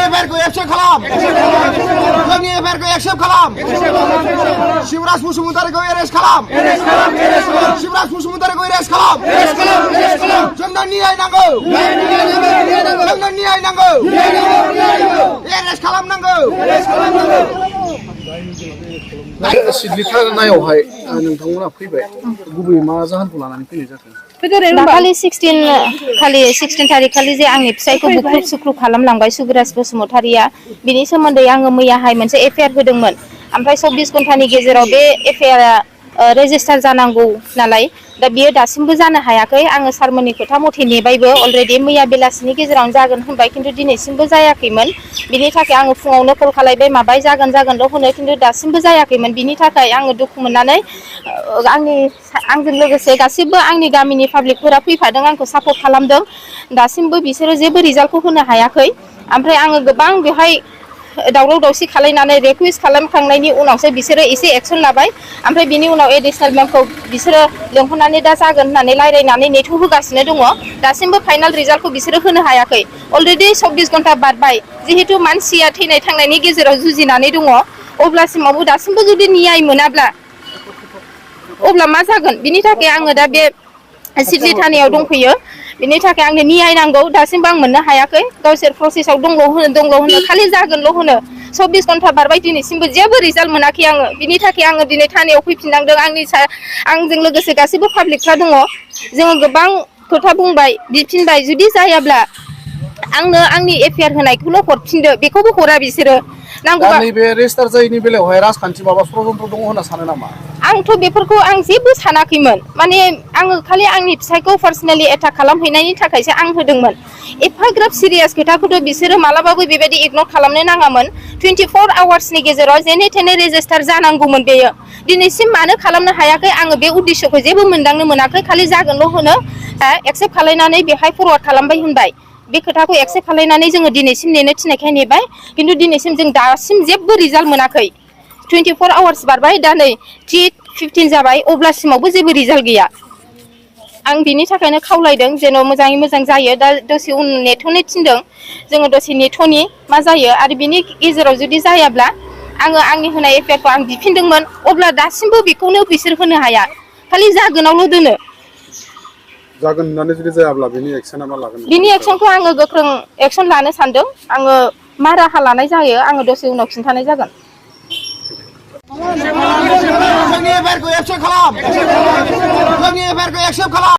एफआईआरखौ accept खालाम जोंनि एफआईआरखौ accept खालाम शिवराज बसुमतारीखौ एरेस्ट खालाम शिवराज बसुमतारीखौ एरेस्ट खालाम जोंनो न्याय नांगौ जोंनो न्याय नांगौ एरेस्ट खालामनांगौ सिदलिथारनायावहाय नोंथांमोना फैबाय गुबैयै मा जाहोनखौ लानानै फैनाय जाखो दाखालि 16 थारिख खालि जे आंनि फिसायखौ बुख्रुब सुख्रुब खालामलांबाय सुबिराज बसुमतारीया बिनि सोमोन्दै आङो मैयाहाय मोनसे एफआईआर होदोंमोन ओमफ्राय 24 घन्टानि गेजेराव बे एफआईआरआ रेजिस्टार जानांगौ नालाय दा बियो दासिमबो जानो हायाखै आङो सारमोननि खोथा मथे नेबायबो अलरेडि मैया बेलासिनि गेजेरावनो जागोन होनबाय खिन्थु दिनैसिमबो जायाखैमोन बिनि थाखाय आङो फुङावनो कल खालायबाय माबाय जागोनल' होनो खिन्थु दासिमबो जायाखैमोन बिनि थाखाय आङो दुखु मोननानै आंजों लोगोसे गासिबो आंनि गामिनि पाब्लिकफोरा फैफादों आंखौ सापर्ट खालामदों दासिमबो बिसोरो जेबो रिजाल्टखौ होनो हायाखै ओमफ्राय आङो गोबां बेवहाय दावराव दावसि खालायनानै रिकुवेस्ट खालामखांनायनि उनावसो बिसोरो एसे एक्सन लाबाय ओमफ्राय बिनि उनाव एडिशनेल मेमखौ बिसोरो लेंहरनानै दा जागोन होननानै रायज्लायनानै नेथ' होगासिनो दङ दासिमबो फाइनाल रिजाल्टखौ बिसोरो होनो हायाखै अलरेडि 24 घन्टा बारबाय जिहेतु मानसिया थैनाय थांनायनि गेजेराव जुजिनानै दङ अब्लासिमावबो दासिमबो जुदि न्याय मोनाब्ला अब्ला मा जागोन बिनि थाखाय आङो दा बे सिडली थानायाव दंफैयो बिनि थाखाय आंनो न्याय नांगौ दासिमबो आं मोननो हायाखै गावसोर प्रसेसआव दंल' होनो खालि जागोनल' होनो 24 घन्टा बारबाय दिनैसिमबो जेबो रिजाल्ट मोनाखै आङो बिनि थाखाय आङो दिनै थानायाव फैफिननांदों आंजों लोगोसे गासैबो पाब्लिकफ्रा दङ जोङो गोबां खोथा बुंबाय बिफिनबाय जुदि जायाब्ला आंनो आंनि एफआईआर होनायखौल' हरफिनदो बेखौबो हरा बिसोरो नांगौबा नैबे रेजिस्टार जायैनि बेलायावहाय राजखान्थि माबा षड्यन्त्र दङ होनना सानो नामा आंथ' बेफोरखौ आं जेबो सानाखैमोन माने आङो खालि आंनि फिसायखौ पार्सनेलि एटाक खालामहैनायनि थाखायसो आं होदोंमोन एफाग्राब सिरियास खोथाखौथ' बिसोरो मालाबाबो बेबायदि इगनर खालामनो नाङामोन 24 आवार्सनि गेजेराव जेने थेने रेजिस्टार जानांगौमोन बेयो दिनैसिम मानो खालामनो हायाखै आङो बे उद्देश्यखौ जेबो मोनदांनो मोनाखै खालि जागोनल' होनो एक्सेप्ट खालायनानै बेहाय फरवार्ड खालामबाय होनबाय बे खोथाखौ एक्सेप्ट खालायनानै जोङो दिनैसिम नेनो थिननायखाय नेबाय खिन्थु दिनैसिम जों दासिम जेबो रिजाल्ट मोनाखै 24 आवार्स बारबाय दा नै 15 जाबाय अब्लासिमावबो जेबो रिजाल्ट गैया आं बिनि थाखायनो खावलायदों जेन' मोजाङै मोजां जायो दा दसे उन नेथ'नो थिनदों जोङो दसे नेथ'नि मा जायो आरो बिनि गेजेराव जुदि जायाब्ला आङो आंनि होनाय एफआईआरखौ आं बिफिनदोंमोन अब्ला दासिमबो बेखौनो बिसोर होनो हाया खालि जागोनावल' दोनो जागोन होननानै जुदि जायाब्ला बिनि एक्सना मा लागोन बिनि एक्सनखौ आङो गोख्रों एक्सन लानो सानदों आङो मा राहा लानाय जायो आङो दसे उनाव खिन्थानाय जागोन जोंनि एफआईआरखौ एक्सेप्ट खालाम जोंनि एफआईआरखौ एक्सेप्ट खालाम